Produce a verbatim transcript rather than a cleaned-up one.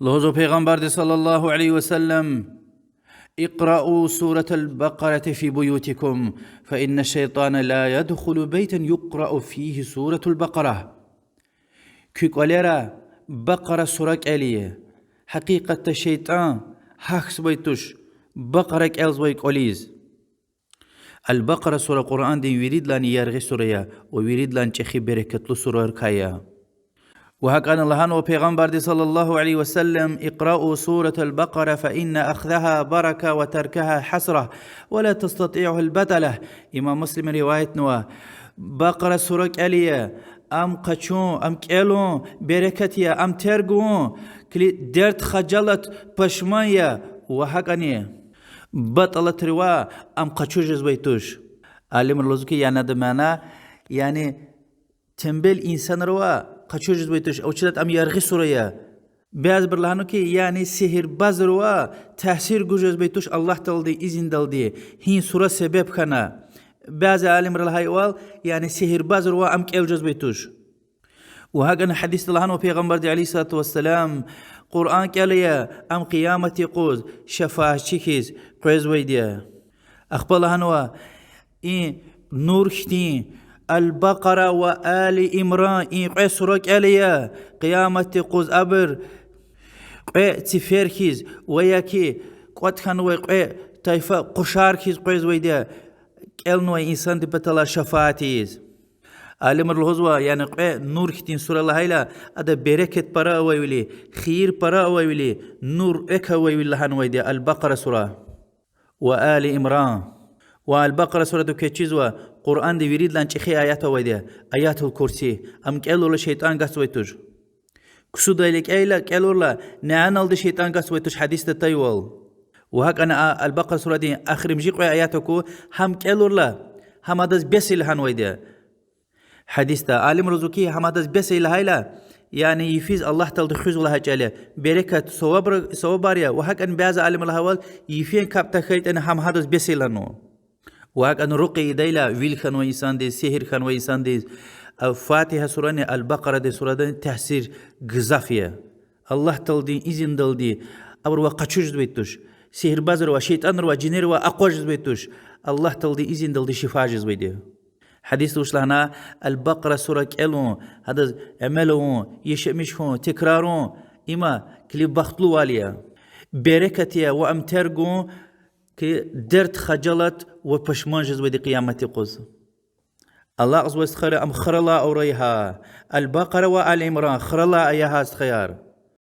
Лугьузва Пайгъамбарди صلى الله عليه وسلم: اقرؤوا سورة البقرة في بيوتكم، فإن الشيطان لا يدخل بيتا يقرأ فيه سورة البقرة. Куь кӀвалера Бакъара сура кӀелия. Гьакъикъатда шейтӀан гьахьзавай туш Бакъара кӀелзавай кӀвализ. Аль-Бакъара сура Къуръандин виридалайни яргъи сура я ва виридалайни чӀехи берекатлу сурарикай я. Ва гьакӀани лагьанва Пайгъамбарди صلى الله عليه وسلم: اقرؤوا سورة البقرة فإن أخذها بركة وتركها حسرة ولا تستطيعها البطلة. Имам Муслима риваятнава: Бакъара сура кӀелия, ам къачун, ам кӀелун берекат я, ам тергун килиг дерт, хажалат, пашман я, ва гьакӀани батӀалатривай ам къачуз жезвай туш. Алимри лугьузва хьи, яни адан мана, яни тембел инсанривай къачуз жезвай туш, вучиз лагьайтӀа ам яргъи сура я. Бязибуру лагьанва хьи, яни сигьирбазривай таъсир гуз жезвай туш Аллагь Тааладин изиндалди, гьи сура себеб хьана. Бязи алимри лагьайвал, яни сигьирбазривай ам кӀел жезвай туш. Ва гьакӀани гьадисда лагьанва Пайгъамбарди عليه الصلاة والسلام: Къуръан кӀелия, ам къиямат юкъуз шафаатчи хьиз къвезвайди я. Ахпа лагьанва: и нур хьтин Аль-Бакъара ва Али Имран, и кьве сура кӀелия, къиямат юкъуз абур кьве цифер хьиз ва я ки кӀватӀ хьанвай кьве тайфа къушар хьиз къвезвайди я, кӀелнавай инсанрин паталай шафаат ийиз. Алимри лугьузва, яни кьве нур хьтин сура лагьайла, ада берекат пара авайвиляй, хийир пара авайвиляй, нур экв авайвиляй лагьанвайди я Аль-Бакъара сура ва Али Имран. Ва Аль-Бакъара сурадик квез чизва, Къуръандин виридалайни чӀехи аят авайди я, Аятуль-Курси. Ам кӀелурла шейтӀан гатзавай туш. Ксудайла кӀелайла, кӀелурла няналди шейтӀан гатзавай туш гьадисда атайвал. Ва гьакӀани а Аль-Бакъара сурадин эхиримжи кьве аят аку, гьам кӀелурла, гьам адаз бес я лагьанвайди я гьадисда. Алимри лугьузва хьи, гьам адаз бес я лагьайла, яни йифиз Аллагь Таалади хуьзва лагьай чӀал я, берекат, савабра-, савабар я, ва гьакӀани бязи алимри лагьайвал, йифен капӀ тахьайтӀани гьам гьадаз бес я лагьанва. Ва гьакӀани рукъя ийидайла, вил хьанвай инсандиз, сигьир хьанвай инсандиз, а, Фатигьа сурани Аль-Бакъарадин сурадин таъсир гзаф я. Аллагь Тааладин изиндалди абурувай къачуз жезвай туш. Сигьирбазривай, шейтӀанривай, жинерривай акъваз жезвай туш. Аллагь Тааладин изиндалди шифа жезвайди я. Гьадисда вуч лагьана: Аль-Бакъара сура кӀелун, гьадаз амал авун, яшамиш хьун, текрарун, има килиг бахтлувал я, берекат я ва ам тергун килиг дерт, хажалат ва пашман жезвайди къиямат юкъуз. Алакьзавай, стхаяр, ам хуралай авурай гьа. Аль-Бакъара ва Али Имран хуралай ая гьа, стхаяр.